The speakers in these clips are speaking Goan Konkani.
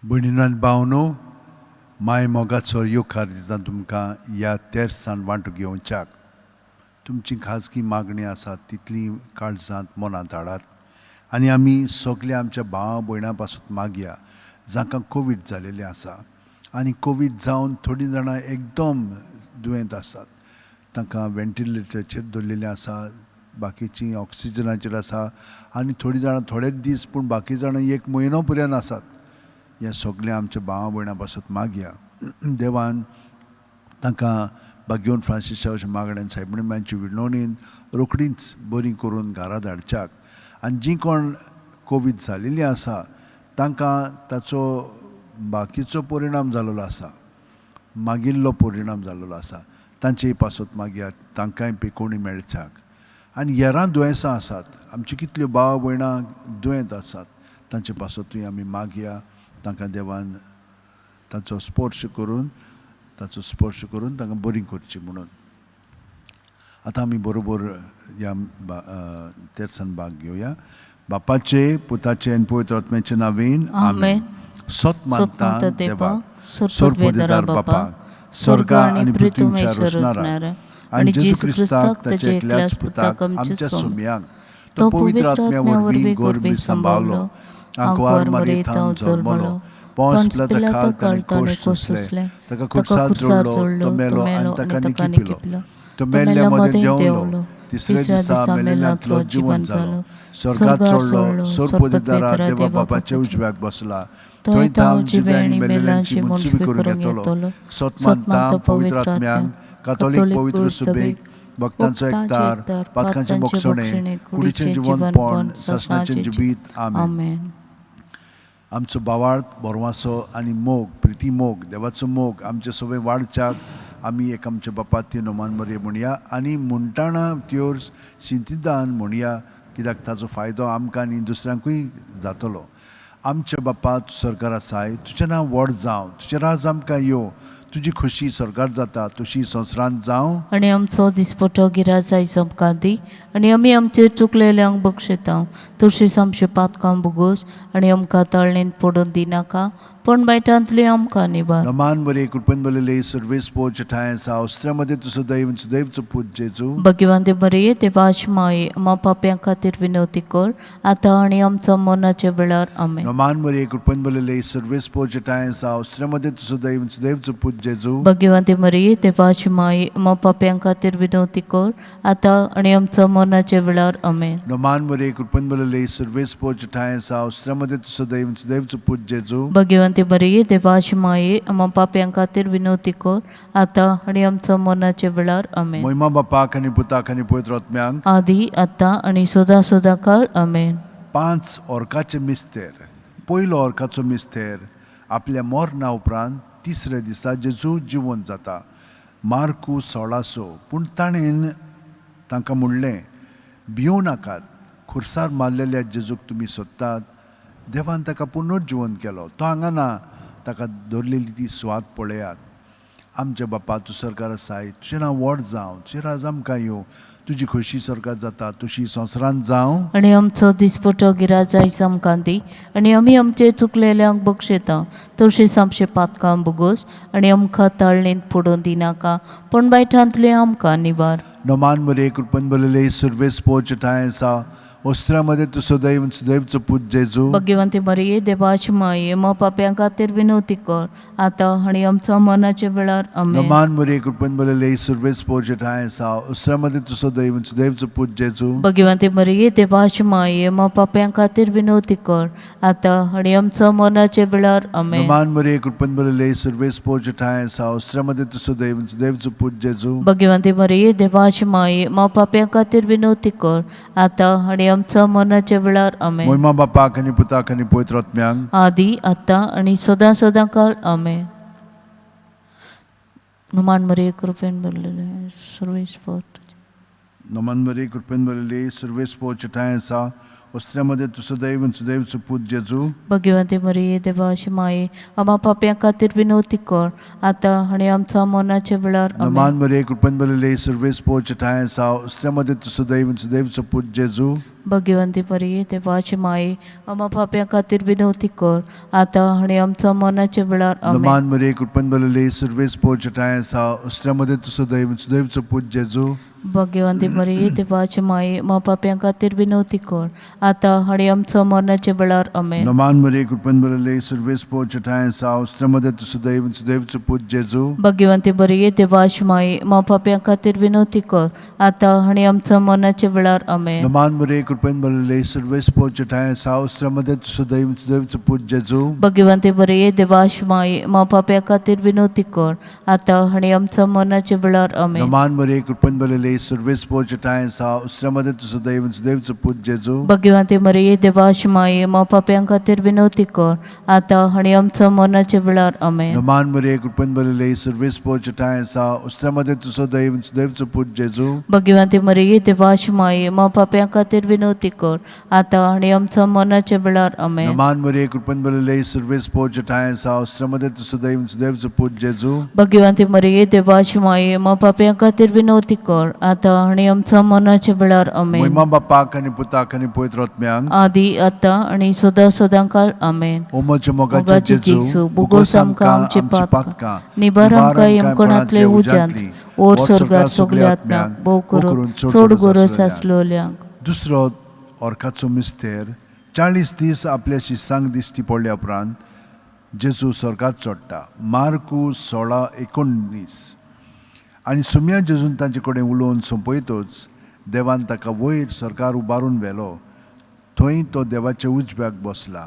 भयणीनो आनी भावनो, माय मोगाचो येवकार दिता तुमकां ह्या तेर्सान वांटो घेवच्याक. तुमची खाजगी मागणी आसात तितली काळजांत मनांत हाडात आनी आमी सगळे आमच्या भावा भयणां पासून मागया जांकां कोवीड जालेलें आसा आनी कोवीड जावन थोडीं जाणां एकदम दुयेंत आसात, तांकां व्हेंटिलेटराचेर दवरलेलें आसा, बाकीचीं ऑक्सिजनाचेर आसा आनी थोडीं जाणां थोडेच दीस पूण बाकी जाणां एक म्हयनो पर्यंत आसात. हें सगळें आमच्या भावा भयणां पासत मागया. देवान तांकां भाग्यवन फ्रांसीस मागण्यान सायबिणी विनवणीन रोखडीच बरी करून घरा धाडच्याक आनी जीं कोण कोवीड जालेलीं आसा तांकां ताचो बाकीचो परिणाम जाल्लो आसा, मागिल्लो परिणाम जाल्लो आसा, तांचे पासत मागया तांकांय पिकोवणी मेळच्याक. आनी हेरां दुयेंसां आसात, आमची कितल्यो भाव भयणां दुयेंत आसात, तांचे पासतूय आमी मागया तांकां देवान ताचो स्पर्श करून तांकां बरी करची म्हणून. आतां आमी बरोबर ह्या तेर्सान भाग घेवया. बापाचे, पुताचे आनी पवित्र आत्म्याचे नांवान आमेन. सत मानता देवाक, सर्वपदेदार बापा, स्वर्गा आनी पृथ्वीच्या रचणारा आनी जेजू क्रिस्ताक ताच्या एकल्याच पुताक आमच्या सोम्याक, तो पवित्र आत्म्या वरवीं गर्भी सांबाळलो, आंकवार मारयेथावन जल्मलो, पोंस पिलाता खाल ताणें कोश सोंसले, ताका खुर्सार जोडलो, तो मेलो आनी ताका निकिपलो, तो मेल्ल्या मदें देंवलो, तिसऱ्या दिसा मेल्ल्यांतलो जिवन जालो, स्वर्गात चडलो, सर्वपदेदारा देवा बापाच्या उजव्याक बसला, थंय थावन जिवे आनी मेल्ल्यांची मुन्सुबी करूंक येतलो. सत मानता पवित्र आत्म्यांक, कातोलीक पवित्र सुबेक, भक्तांचो एकतार, पातकांचें बोगसणें, कुडीचें जिवनपण, सासणाचें जिवीत. आमेन. आमचो बावार्थ, बोरवासो आनी मोग, प्रिती मोग, देवाचो मोग आमचे सगळे वाडच्याक आमी एक आमच्या बापा ती नोमान मरये म्हणया आनी म्हणटाना त्यो सिंतिदान म्हणया, कित्याक ताचो फायदो आमकां आनी दुसऱ्यांकूय जातलो. आमच्या बापा सरकार आसाय, तुजें नांव व्हड जावं, तुजें राज आमकां येवं, तुजी खुशी सरकार जाता तशी संवसारांत जावं. आनी आमचो दिसपटो गिराज आयज आमकां दी आनी आमी आमचेर चुकलेल्यांक बक्षयता, तशीच आमचे पातकां भोगोस आनी आमकां तळणेंत पडून दिनाका, पूण बायटांतली आमकां निबार. नमान बरे कृपेन बरलेले सर्वेस पोच ठांय आसा, ऑस्ट्रियामध्ये तूं सदैव सुदैवचो पूत जेजू. भगवान बरे देवाच माये आमा पाप्यां खातीर विनवती कर आतां आनी आमचो मरणाच्या वेळार. आमेन. नमान बरे कृपेन बरलेले सर्वेस पोच ठांय आसा, ऑस्ट्रियामध्ये तूं सदैव सुदैवचो पूत जेजू. भगवान मरिये देवाची माये आमा पाप्यां खातीर विनवती कर आतां आनी आमचो मरणाच्या वेळार. आमेन. नमान बरे कृपेन बरलेले सर्वेस पोच ठांय आसा, ऑस्ट्रियामध्ये तूं सदैव सुदैवचो पूत जेजू. भगवान मरिये देवाची माये आमा पाप्यां खातीर विनवती कर आतां आनी आमचो मरणाच्या वेळार. आमेन. महिमा बापाक आनी पुताक आनी पवित्र आत्म्यांक, आदी आतां आनी सदां सदां काळ. आमेन. 5 ऑर्काचे मिस्तेर. पयलो ऑर्काचो मिस्तेर आपल्या मरणा उपरांत तिसऱ्या दिसा जेजू जिवंत जाता. मार्कू 16. पूण ताणें तांकां म्हणलें, भियों नाकात, खुर्सार मारलेल्या जेजूक तुमी सोदतात, देवान ताका पुनर्जिवन केलो, तो हांगा ना, ताका दवरलेली ती सुवात पळयात. आमच्या बापा तूं सरकार आसाय, तुजें नांव व्हड जावं, तुजें राज आमकां येवं, तुजी खोशी सरकार जाता तशी संवसारांत जावं. आनी आमचो दिसपटो गिराज आयज आमकां दी आनी आमी आमचे चुकलेल्यांक बक्षयता, तशीच आमचे पातकां भोगोस आनी आमकां ताळणेंत पडून दिनाका, पूण बायटांतले आमकां निवार. नमान मरे कृपेन बरलेले सर्वेस पोच ठांय आसा, ऑस्ट्रियामध्ये तूं सदैव सुदैवचो पूत जेजू. भगवंती मरिये देवाची माये मा पाप्यां खातीर विनवती कर आतां आनी आमचो मरणाच्या वेळार. आमेन. नमान मरिये कृपेन भरलेले सर्वेस पोच ठांय आसा, ऑस्ट्रियामध्ये तूं सदैव सुदैवचो पूत जेजू. भगवंती मरिये देवाची माये मा पाप्यां खातीर विनवती कर आतां आनी आमचो मरणाच्या वेळार. आमेन. नमान मरिये कृपेन भरलेले सर्वेस पोच ठांय आसा, ऑस्ट्रियामध्ये तूं सदैव सुदैवचो पूत जेजू. भगवंती मरिये देवाची माये मा पाप्यां खातीर विनवती कर आतां आनी आमचो मरणाच्या वेळार. आमेन. महिमा बापाक आनी पुताक आनी पवित्र आत्म्यांक, आदी आतां आनी सदां सदां काळ. आमेन. नमान मरिये कृपेन भरलेले सर्वेस पोट. नमन मरिये कृपेन भरलेले सर्वेस पोच ठांय आसा, ऑस्ट्रियामध्ये तूं सदैव सुदैवचो पूत जेजू. भगवंती मरिये देवाची माये आमा पाप्यां खातीर विनवती कर आतां आनी आमचो मरणाच्या वेळार. आमेन. नमान मरिये कृपेन भरलेले सर्वेस पोच ठांय आसा, ऑस्ट्रियामध्ये तूं सदैव सुदैवचो पूत जेजू. भगवंती परी देवाची माई आमा पाप्या खातीर विनवती कर आतां आनी आमच्या मरणाच्या वेळार आमेन. नमान मरे कृपेन भरलेली सुर्वेस पोचटाय आसा उस्त्यामध्ये तूं सदैव सुदैवचो पूत जेजू. भगवंती मरिये देवाची माई मा पाप्यां खातीर विनवती कर आतां आनी आमच्या मरणाच्या वेळार आमेन. नमान मरे कृपेन भरलेली सुर्वेस पोचटाय आसा उस्त्यामध्ये तूं सदैव सुदैवचो पूत जेजू. भगवंती मरिये देवाची माई मा पाप्यां खातीर विनवती कर आतां आनी आमच्या मरणाच्या वेळार आमेन. नमान मरे कृपेन भरलेली सुर्वेस पोचटाय आसा उस्त्यामध्ये तूं सदैव सुदैवचो पूत जेजू. भगवंती मरिये देवाची माई मा पाप्यां खातीर विनवती कर आतां आनी आमच्या मरणाच्या वेळार आमेन. नमान मरे कृपेन भरलेली सुर्वेस पोचटाय आसा उस्त्यामध्ये तूं सदैव सुदैवचो पूत जेजू. भगवंती मरिये देवाची माई मा पाप्यां खातीर विनवती कर आतां आनी आमच्या मरणाच्या वेळार आमेन. नमान मरे कृपेन भरलेली सुर्वेस पोचटाय आसा उस्त्यामध्ये तूं सदैव सुदैवचो पूत जेजू. भगवंती मरिये देवाची माई मा पाप्यां खातीर विनवती कर आतां आनी आमच्या मरणाच्या वेळार आमेन. नमान मरे कृपेन भरलेली सुर्वेस पोचटाय आसा उस्त्यामध्ये तूं सदैव सुदैवचो पूत जेजू. भगवंती मरिये देवाची माई मा पाप्यां खातीर विनवती कर आतां आनी आमच्या मरणाच्या वेळार आमेन. महिमा बापाक आनी पुताक आनी पवित्र आत्म्यांक आदी आतां आनी सदां सदां काळ आमेन. ओ म्हज्या मोगाचे मोगाचे जेजू, जेजू, बोगोस आमकां आमचे पातकां, निबार आमकां यमकणांतले उज्यांत, ओर स्वर्गार सगल्या आत्म्यांक, भोव करून चड गरज आसलोल्यांक. दुसरो ऑर्काचो मिस्तेर 40 दीस आपल्या शिसांक दिश्टी पडल्या उपरांत जेजू स्वर्गात चडटा. मार्कू 16:19. आनी सुम्या जेजून तांचे कडेन उलोवन सोंपयतच देवान ताका वयर सरकार उबारून व्हेलो. थंय तो देवाच्या उजव्याक बसला.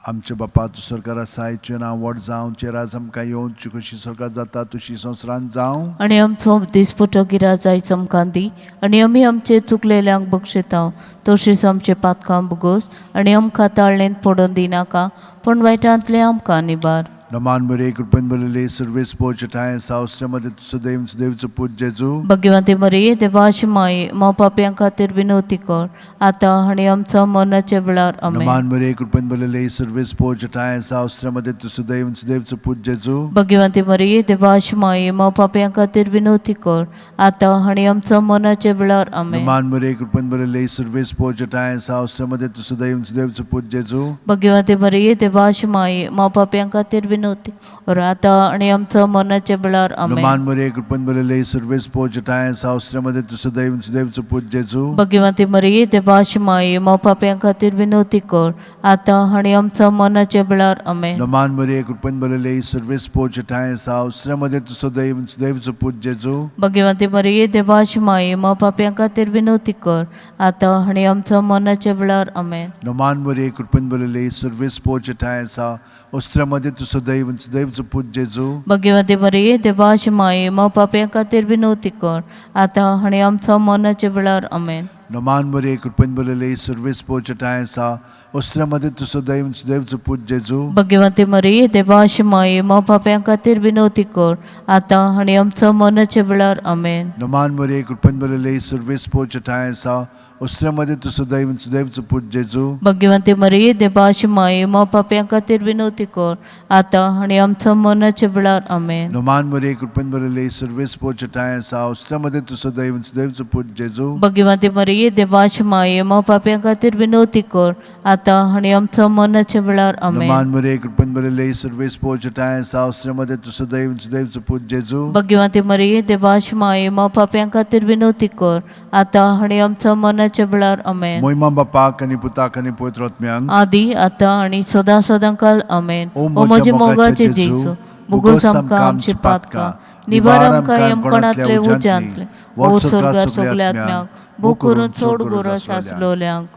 आमच्या बापा, तूं सरकार आसाय, तुजें नांव व्हड जावं, तुजें राज आमकां येवं, तुजी कशी सरकार जाता तशी संवसारांत जावं. आनी आमचो दिसपटो गिराज आयज आमकां दी आनी आमी आमचे चुकलेल्यांक बक्षितांव तशीच आमचे पातकां बुगोस आनी आमकां ताळणेंत पडोवन दिनाका पूण वायटांतलें आमकां निबार. नमान मरे कृपेन भरलेली सुर्वेस पोचटाय सावस्त्यामध्ये सदैव सुदैवचो पूत जेजू. भगवंती मरिये देवाची माई मा पाप्यां खातीर विनवती कर आतां आनी आमच्या मरणाच्या वेळार आमेन. नमान मरे कृपेन भरलेली सुर्वेस पोचटाय सावस्त्यामध्ये तूं सदैव सुदैवचो पूत जेजू. भगवंती मरिये देवाची माई मा पाप्यां खातीर विनवती कर आतां आनी आमच्या मरणाच्या वेळार आमेन. नमान मरे कृपेन भरलेली सुर्वेस पोचटाय सावस्त्यामध्ये तूं सदैव सुदैवचो पूत जेजू. भगवंती मरिये देवाची माई मा पाप्यां खातीर विनवती कर आतां आनी आमच्या मरणाच्या वेळार आमेन. नमान मरे कृपेन भरलेली सुर्वेस पोचटाय सावस्त्यामध्ये तूं सदैव सुदैवचो पूत जेजू. भगवंती मरिये देवाची माई मा पाप्यां खातीर विनवती कर आतां आनी आमच्या मरणाच्या वेळार आमेन. नमान मरे कृपेन भरलेली सुर्वेस पोचटाय सावस्त्यामध्ये तूं सदैव सुदैवचो पूत जेजू. भगवंती मरिये देवाची माई मा पाप्यां खातीर विनवती कर आतां आनी आमच्या मरणाच्या वेळार आमेन. नमान मरे कृपेन भरलेली सुर्वेस पोचटाय सा उस्त्यामध्ये तूं सदैव सुदैवचो पूत जेजू. भगवंती मरिये देवाची माई मा पाप्यां खातीर विनवती कर आतां आनी आमच्या मरणाच्या वेळार आमेन. नमान मरे कृपेन भरलेली सुर्वेस पोचटाय सा उस्त्यामध्ये तूं सदैव सुदैवचो पूत जेजू. भगवंती मरिये देवाची माई मा पाप्यां खातीर विनवती कर आतां आनी आमच्या मरणाच्या वेळार आमेन. नमान मरे कृपेन भरलेली सुर्वेस पोचटाय सा उस्त्यामध्ये तूं सदैव सुदैवचो पूत जेजू. भगवंती मरिये देवाची माई मा पाप्यां खातीर विनवती कर आतां आनी आमच्या मरणाच्या वेळार आमेन. नमान मरे कृपेन भरलेली सुर्वेस पोचटाय सा उस्त्यामध्ये तूं सदैव सुदैवचो पूत जेजू. भगवंती मरिये देवाची माई मा पाप्यां खातीर विनवती कर आतां आनी आमच्या मरणाच्या वेळार आमेन. नमान मरे कृपेन भरलेली सुर्वेस पोचटाय सा उस्त्यामध्ये तूं सदैव सुदैवचो पूत जेजू. भगवंती मरिये देवाची माई मा पाप्यां खातीर विनवती कर आतां आनी आमच्या मरणाच्या वेळार आमेन. महिमा बापाक आनी पुताक आनी पवित्र आत्म्यांक आदी आतां आनी सदां सदां काल आमेन. ओ ओ म्हजे मोगाचे जेजू, मुगोस आमकां आमची पातकां, निवार आमकां यमकणांतले उज्यांतले, ओ स्वर्गार सगल्या आत्म्यांक, भोव करून चड गरज आसलोल्यांक.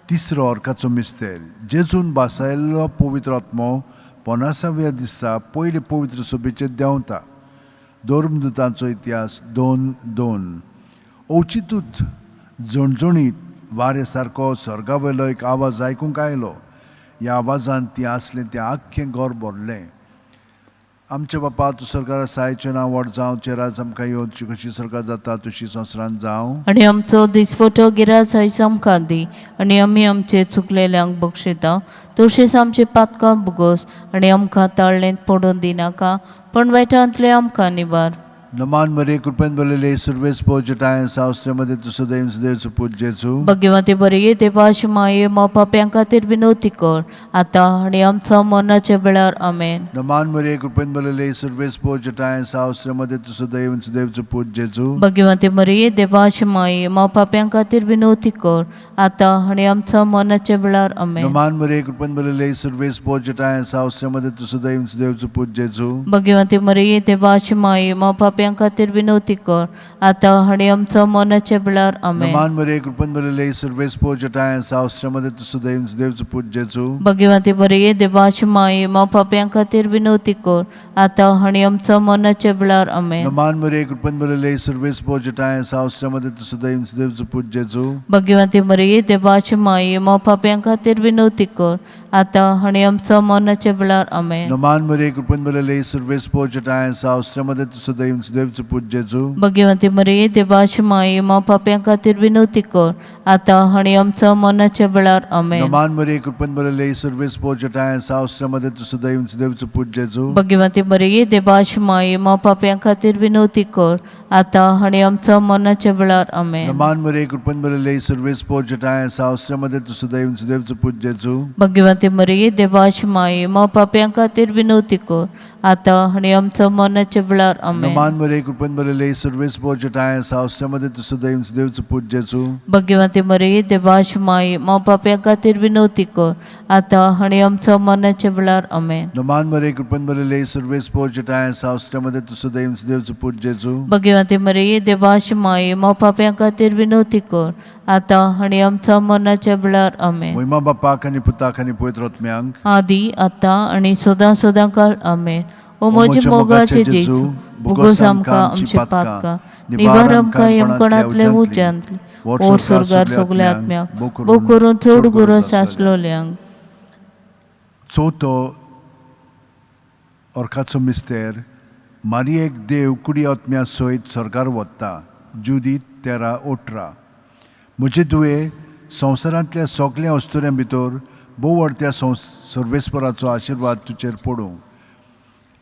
तिसरो अर्काचो मिस्तेर जेजून भासायल्लो पवित्र आत्मो 50व्या दिसा पयले पवित्र सभेचेर देंवता. धर्मदूतांचो इतिहास 2:2. अवचितूच झणझणीत वारे सारको स्वर्गा वयलो एक आवाज आयकूंक आयलो. ह्या आवाजान ती आसलें तें आख्खें घर भरलें. आमच्या बापा, तूं सरकार आसाय, तुजें नांव व्हड जावं, तुजें राज आमकां येवं, तुजी कशी सरकार जाता तशी संवसारांत जावं. आनी आमचो दिसपटो गिराज आयज आमकां दी आनी आमी आमचे चुकलेल्यांक बक्षिता तशीच आमचे पातकां बुगोस आनी आमकां ताळणेंत पडून दिनाका पूण वायटांतलें आमकां निवार. नमान मरे कृपेन भरलेले सुर्वेस पोजटाय सावस्त्रेमध्ये तूं सदैव सुदैव पूत जेजू. भगवती बरी देवाश माये मा पाप्यां खातीर विनवती कर आतां आनी आमच्या मरणाच्या वेळार. आमेन. नमान मरे कृपेन भरलेले सुर्वेस पोजटाय सावस्त्रेमध्ये तूं सदैव सुदैव पूत जेजू. भगवती मरिये देवाश माये मा पाप्यां खातीर विनवती कर आतां आनी आमच्या मरणाच्या वेळार. आमेन. नमान मरे कृपेन भरलेले सुर्वेस पोजटाय सावस्त्रेमध्ये तूं सदैव सुदैव पूत जेजू. भगवती मरिये देवाश माये मा पाप्यां खातीर विनवती कर आतां आनी आमच्या मरणाच्या वेळार. आमेन. नमान मरे कृपेन भरलेले सुर्वेस पोजटाय सावस्त्रेमध्ये तूं सदैव सुदैव पूत जेजू. भगवती मरिये देवाश माये मा पाप्यां खातीर विनवती कर आतां आनी आमच्या मरणाच्या वेळार. आमेन. नमान मरे कृपेन भरलेले सुर्वेस पोजटाय सावस्त्रेमध्ये तूं सदैव सुदैव पूत जेजू. भगवती मरिये देवाची माये मा पाप्यां खातीर विनवती कर आतां आनी आमच्या मरणाच्या वेळार. आमेन. नमान मरे कृपेन भरलेले सुर्वेस पोजटाय सावस्त्रेमध्ये तूं सदैव सुदैव पूत जेजू. भगवती मरिये देवाची माये मा पाप्यां खातीर विनवती कर आतां आनी आमच्या मरणाच्या वेळार. आमेन. नमान मरे कृपेन भरलेले सुर्वेस पोजटाय सावस्त्रेमध्ये तूं सदैव सुदैव पूत जेजू. भगवती मरिये देवाची माये मा पाप्यां खातीर विनवती कर आतां आनी आमच्या मरणाच्या वेळार. आमेन. नमान मरे कृपेन भरलेले सुर्वेस पोजटाय सावस्त्रेमध्ये तूं सदैव सुदैव पूत जेजू. भगवती मरिये देवाची माये मा पाप्यां खातीर विनवती कर आतां आनी आमच्या मरणाच्या वेळार. आमेन. नमान मरे कृपेन भरलेले सुर्वेस पोजटाय सावस्त्रेमध्ये तूं सदैव सुदैव पूत जेजू. भगवती मरिये देवाची माये मा पाप्यां खातीर विनवती कर आतां आनी आमच्या मरणाच्या वेळार. आमेन. नमान मरे कृपेन भरलेले सुर्वेस पोजटाय सावस्त्रेमध्ये तूं सदैव सुदैव पूत जेजू. भगवती मरिये देवाची माये मा पाप्यां खातीर विनवती कर आतां आनी आमच्या मरणाच्या वेळार. आमेन. महिमा बापाक आनी पुताक आनी पवित्र आत्म्यांक. आदी आतां आनी सदां सदां काळ. आमेन. ओ म्हजे मोगाचे जेजू, भोगोस आमकां आमचे पातकां, निवार आमकां यमकणांतले उज्यांतले, ओर स्वर्गार सगल्या आत्म्याक, भोव करून चड गरज आसलोल्यांक. चवथो अर्काचो मिस्तेर, मारियेक देव कुडी आत्म्या सयत स्वर्गार वता. जुदीत 13:18. म्हजे दुये, संवसारांतल्या सगल्या अस्तुऱ्यां भितर भोव व्हडत्या सर्वेस्पराचो आशिर्वाद तुजेर पडूं.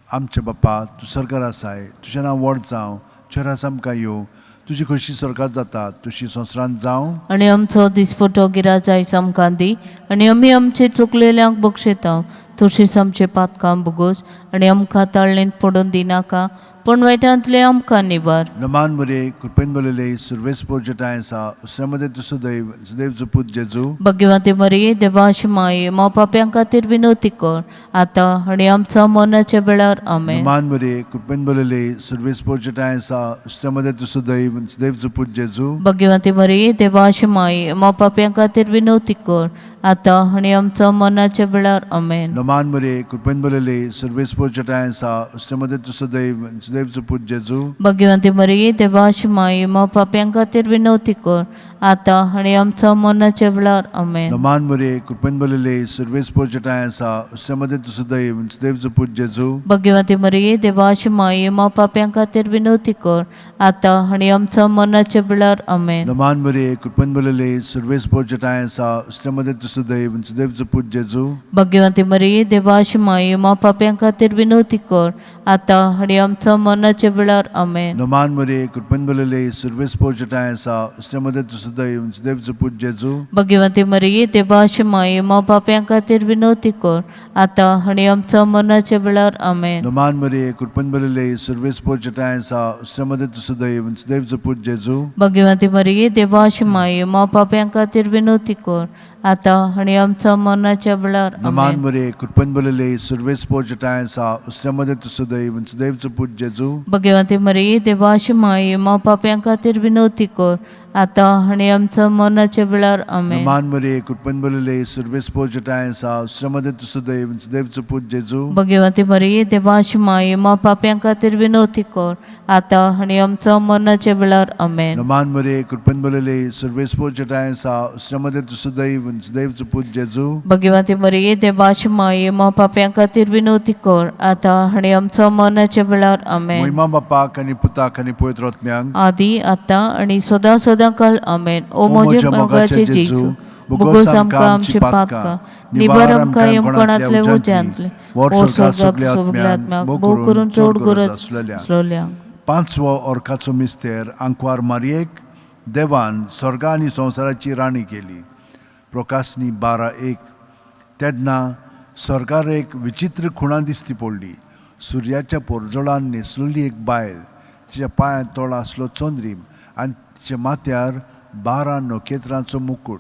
आमचे बापा, तूं सरकार आसाय, तुजें नांव व्हड जावं, तुजें राज आमकां येवं, तुजी खोशी सरकार जाता तुशी संवसारांत जावं. आनी आमचो दिसपटो गिराज आयज आमकां दी आनी आमी आमचे चुकलेल्यांक बक्षयता तशीच आमचे पातकां भोगोस आनी आमकां ताळणेंत पडून दिनाका पूण वायटांतले आमकां निवार. नमान मरे कृपेन भरलेले सुर्वेस पोजटाय आसा उसऱ्यामध्ये तूं सदैव सुदैव पूत जेजू. भगवती मरिये देवाची माये मा पाप्यां खातीर विनवती कर आतां आनी आमच्या मरणाच्या वेळार. आमेन. नमान मरे कृपेन भरलेले सुर्वेस पोजटाय आसा उसऱ्यामध्ये तूं सदैव सुदैव पूत जेजू. भगवती मरिये देवाची माये मा पाप्यां खातीर विनवती कर आतां आनी आमच्या मरणाच्या वेळार. आमेन. नमान मरे कृपेन भरलेले सुर्वेस पोजटाय आसा उसऱ्यामध्ये तूं सदैव सुदैव पूत जेजू. भगवती मरिये देवाची माये मा पाप्यां खातीर विनवती कर आतां आनी आमच्या मरणाच्या वेळार. आमेन. नमान मरे कृपेन भरलेले सुर्वेस पोजटाय आसा उसऱ्यामध्ये तूं सदैव सुदैव पूत जेजू. भगवती मरिये देवाची माये मा पाप्यां खातीर विनवती कर आतां आनी आमच्या मरणाच्या वेळार. आमेन. नमान मरे कृपेन भरलेले सुर्वेस पोजटाय आसा उसऱ्यामध्ये तूं सदैव सुदैव पूत जेजू. भगवती मरिये देवाची माये मा पाप्यां खातीर विनवती कर आतां आनी आमच्या मरणाच्या वेळार. आमेन. नमान मरे कृपेन भरलेले सुर्वेस पोजटाय आसा उसऱ्यामध्ये तूं सदैव सुदैव पूत जेजू. भगवती मरिये देवाची माये मा पाप्यां खातीर विनवती कर आतां आनी आमच्या मरणाच्या वेळार. आमेन. नमान मरे कृपेन भरलेले सुर्वेस पोजटाय आसा उसऱ्यामध्ये तूं सदैव सुदैव पूत जेजू. भगवती मरिये देवाची माये मा पाप्यां खातीर विनवती कर आतां आनी आमच्या मरणाच्या वेळार. नमान आमेन. मरे कृपेन भरलेले सुर्वेस पोजटाय आसा उसऱ्यामध्ये तूं सदैव सुदैव पूत जेजू. भगवती मरिये देवाची माये मा पाप्यां खातीर विनवती कर आतां आनी आमच्या मरणाच्या वेळार. आमेन. नमान मरे कृपेन भरलेले सुर्वेस पोजटाय आसा उसऱ्यामध्ये तूं सदैव सुदैव पूत जेजू. भगवती मरिये देवाची माये मा पाप्यां खातीर विनवती कर आतां आनी आमच्या मरणाच्या वेळार. आमेन. नमान मरे कृपेन भरलेले सुर्वेस पोजटाय आसा उसऱ्यामध्ये तूं सदैव सुदैव पूत जेजू. भगवती मरिये देवाची माये मा पाप्यां खातीर विनवती कर आतां आनी आमच्या मरणाच्या वेळार. आमेन. महिमा बापाक आनी पुताक आनी पवित्र आत्म्यांक. आदी आतां आनी सदां सदां काळ. आमेन. ओ म्हजे मोगाचे जेजू, भोगोस आमकां आमची पातकां, निवार आमकां यमकणांतले उज्यांतले, ओर स्वर्गात सगल्या आत्म्याक, भोव करून चड गरज आसलेल्यांक. पांचवो अर्काचो मिस्तेर आंकवार मारयेक देवान स्वर्गा आनी संवसाराची राणी केली. प्रकाशनी 12:1. तेन्ना स्वर्गार एक विचित्र खुणा दिसती पडली. सुर्याच्या पोरजोळान न्हेसलेली एक बायल, तिच्या पांयांत तोळा आसलो चंद्रीम आनी तिच्या माथ्यार 12 नखेत्रांचो मुकूट.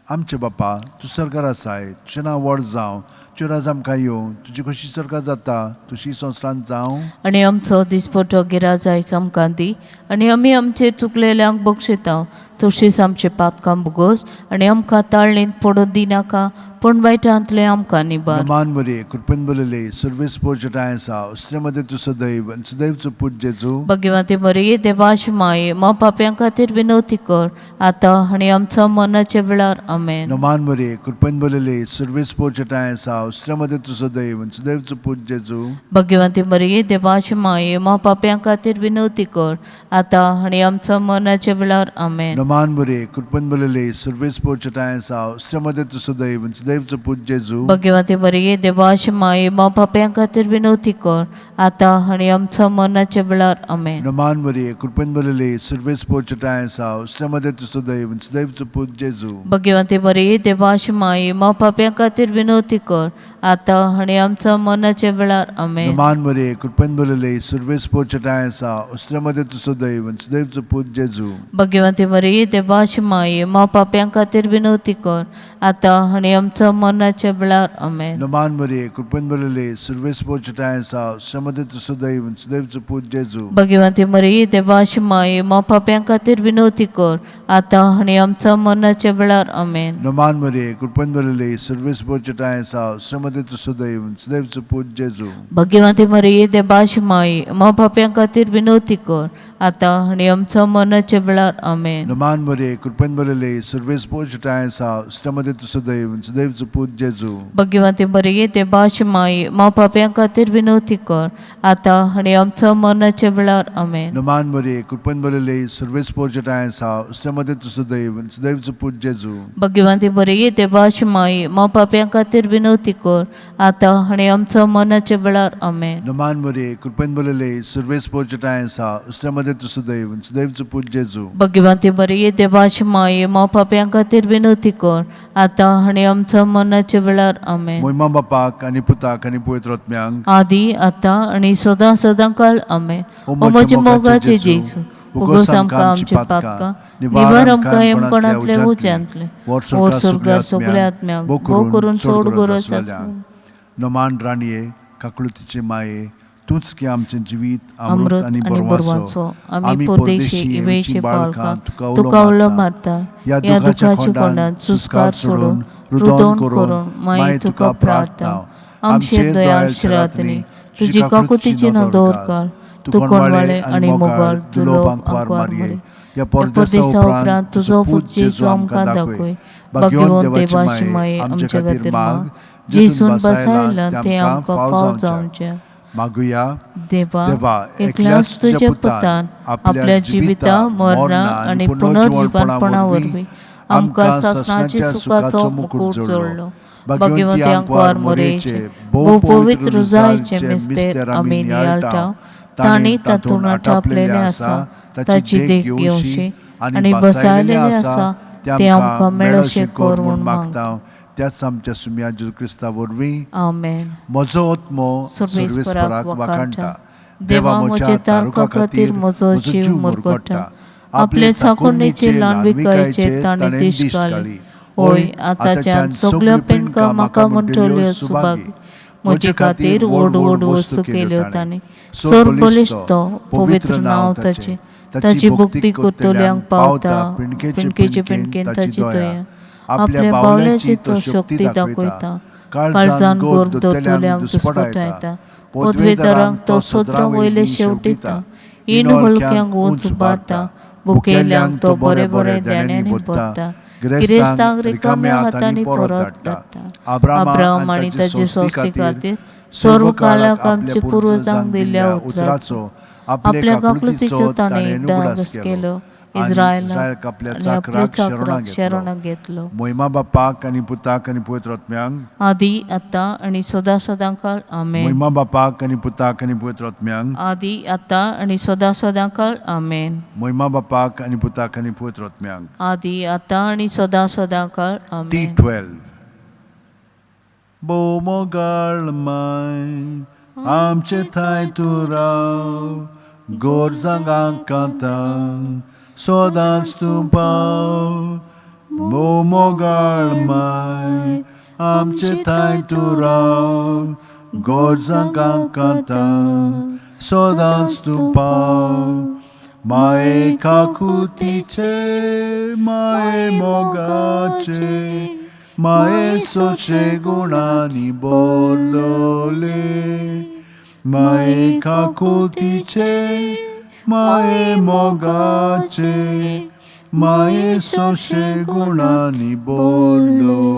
आमचे बापा, तूं सरकार आसाय, तुजें नांव व्हड जावं, तुजें राज आमकां येवं, तुजी कशी सरकार जाता तशी संवसारांत जावं. आनी आमचो दिसपटो गिराज आयज आमकां दी आनी आमी आमचे चुकलेल्यांक बक्षिता तशीच आमचे पातकां भोगोस आनी आमकां ताळणींत पडून दिनाका पूण वायटांतलें आमकां निबार. मान बरे कृपेन बरले सर्वेस पोर्चटाय आसा उसरे मध्ये तूं सदैव आनी सदैवचो पूत जेजू. भगवती मरिये देवाची माये मा पाप्यां खातीर विनवती कर आतां आनी आमचो मरणाच्या वेळार. आमेन. नमान बरे कृपेन बरले सर्वेस पोर्चटाय आसा उसरे मध्ये तूं सदैव आनी सदैवचो पूत जेजू. भगवती मरिये देवाची माये मा पाप्यां खातीर विनवती कर आतां आनी आमचो मरणाच्या वेळार. आमेन. नमान बरे कृपेन बरले सर्वेस पोर्चटाय आसा उसरे मध्ये तूं सदैव आनी सदैवचो पूत जेजू. भगवती मरिये देवाची माये मा पाप्यां खातीर विनवती कर आतां आनी आमचो मरणाच्या वेळार. आमेन. नमान बरे कृपेन बरले सर्वेस पोर्चटाय आसा उसरे मध्ये तूं सदैव आनी सदैवचो पूत जेजू. भगवती मरिये देवाची माये मा पाप्यां खातीर विनवती कर आतां आनी आमचो मरणाच्या वेळार. आमेन. नमान बरे कृपेन बरले सर्वेस पोर्चटाय आसा उसरे मध्ये तूं सदैव आनी सदैवचो पूत जेजू. भगवती मरिये देवाची माये मा पाप्यां खातीर विनवती कर आतां आनी आमचो मरणाच्या वेळार. आमेन. नमान बरे कृपेन बरले सर्वेस पोर्चटाय आसा उसरे मध्ये तूं सदैव आनी सदैवचो पूत जेजू. भगवती मरिये देवाची माये मा पाप्यां खातीर विनवती कर आतां आनी आमचो मरणाच्या वेळार. आमेन. नमान बरे कृपेन बरले सर्वेस पोर्चटाय आसा उसरे मध्ये तूं सदैव आनी सदैवचो पूत जेजू. भगवती मरिये देवाची माये मा पाप्यां खातीर विनवती कर आतां आनी आमचो मरणाच्या वेळार. आमेन. नमान बरे कृपेन बरले सर्वेस पोर्चटाय आसा उसरे मध्ये तूं सदैव आनी सदैवचो पूत जेजू. भगवती मरिये देवाची माये मा पाप्यां खातीर विनवती कर आतां आनी आमचो मरणाच्या वेळार. आमेन. नमान बरे कृपेन बरले सर्वेस पोर्चटाय आसा उसरे मध्ये तूं सदैव आनी सदैवचो पूत जेजू. भगवती मरिये देवाची माये मा पाप्यां खातीर विनवती कर आतां आनी आमचो मरणाच्या वेळार. आमेन. नमान बरे कृपेन बरले सर्वेस पोर्चटाय आसा उसरे मध्ये तूं सदैव आनी सदैवचो पूत जेजू. भगवती मरिये देवाची माये मा पाप्यां खातीर विनवती कर आतां आनी आमचो मरणाच्या वेळार. आमेन. मोहिमा बापाक आनी पुताक आनी पवित्र आत्म्यांक आदी आतां आनी सदां सदां काळ. आमेन. ओ म्हज्या मोगाचे जेजू, उगोस आमकां आमच्या पातकां निवार आमकां यमकणांतले उज्यांतले ओर स्वर्गार सगळ्या आत्म्यांक भोव करून चड गरज आसा. नमान राणये काकळुतीचे माये, तूंच की आमचें जिवीत अमृत आनी बरवाचो. आमी परदेशी इवेचे पालकां तुका उलो मारता. ह्या दुखाच्या कोंडांत सुस्कार सोडून रुदोन करून माई तुका प्रार्थना. आमचे दयाळ शिरातनी तुजी काकुतीची नदर काड. तूं कोणवाळे आनी मोगाळ दुलोब आंकवार मारये. ह्या परदेसा उपरांत तुजो पूत जेजू आमकां दाखय. भाग्यवंत देवाची माये आमच्या खातीर माग. जेजून बसायला तें आमकां फाव जावचें. मागुया. देवा, देवा, एकल्याच तुज्या पुतान आपल्या जिविता मरणा आनी पुनर्जिवनपणा वरवीं आमकां सासणाच्या सुखाचो मुकूट जोडलो. भाग्यवंती आंकवार मोरेचे भोव पवित्र जायचे मिस्तेर आमी नियाळटा. तांणी तातूंत आटापलेलें आसा ताची देख घेवची आनी बसायलेलें आसा तें आमकां मेळशें कर म्हूण मागता. त्याच आमच्या सुम्या जेजू क्रिस्ता वरवीं. आमेन. म्हजो आत्मो सर्वेस्पराक वाखाणटा. देवा म्हज्या तारका खातीर म्हजो जीव मुरगट्टा. आपले चाकोडणेचे ल्हानविकायेचेर ताणें दिश्ट घाली. होय, आतांच्यान सगल्यो पिणकां म्हाका म्हणटल्यो सुभागी. म्हजे खातीर व्हड व्हड वस्तू केल्यो ताणें. सर बलिश्ट तो पवित्र नांव ताचें. ताची भक्ती करतल्यांक पावता पिणकेचे पिणकेन ताची दया. आपल्या बावल्याची तो शक्ती दाखयता. काळजान गोर दवरतल्यांक दुस्पटायता. पदवेदारांक तो सदरां वयले शेवटिता. इन हलक्यांक उंच उबारता. भुकेल्यांक तो बरे बरे देण्यांनी भरता. गिरेस्तांक रिकाम्या हातांनी परत धाडटा. अब्राहम आनी ताचे संस्थे खातीर सर्व काळाक आमच्या पुर्वजांक दिल्ल्या उतराचो आपल्या काकलुतीचो ताणें एकदां अभ्यास केलो. इस्रायलाक इस्रायलाक आपल्या आनी चाकराक आपल्या शरणाक चाकराक घेतलो. शरणाक घेतलो. मोहिमा बापाक आनी पुताक आनी पवित्र आत्म्यांक. आदी आतां आनी सदां सदां काळ. आमेन. मोहिमा बापाक आनी पुताक आनी पवित्र आत्म्यांक. आदी आतां आनी सदां सदां काळ. आमेन. मोहिमा बापाक आनी पुताक आनी पवित्र आत्म्यांक. आदी आतां आनी सदां सदां काळ. टी आमेन. 12. भोव मोगाळ माय आमचे थांय तूं राव, गोरजांक कांतांक सदांच तूं पाव. भोव मोगाळ माय आमचे थांय तूं राव, गोरजांक कांतांक सदांच तूं पाव. माये काकुतीचे, माये मोगाचे, माये सोचे गुणांनी बोलले. माये काकुतीचे, माये मोगाचे, माये सोशे गुणांनी बोलले.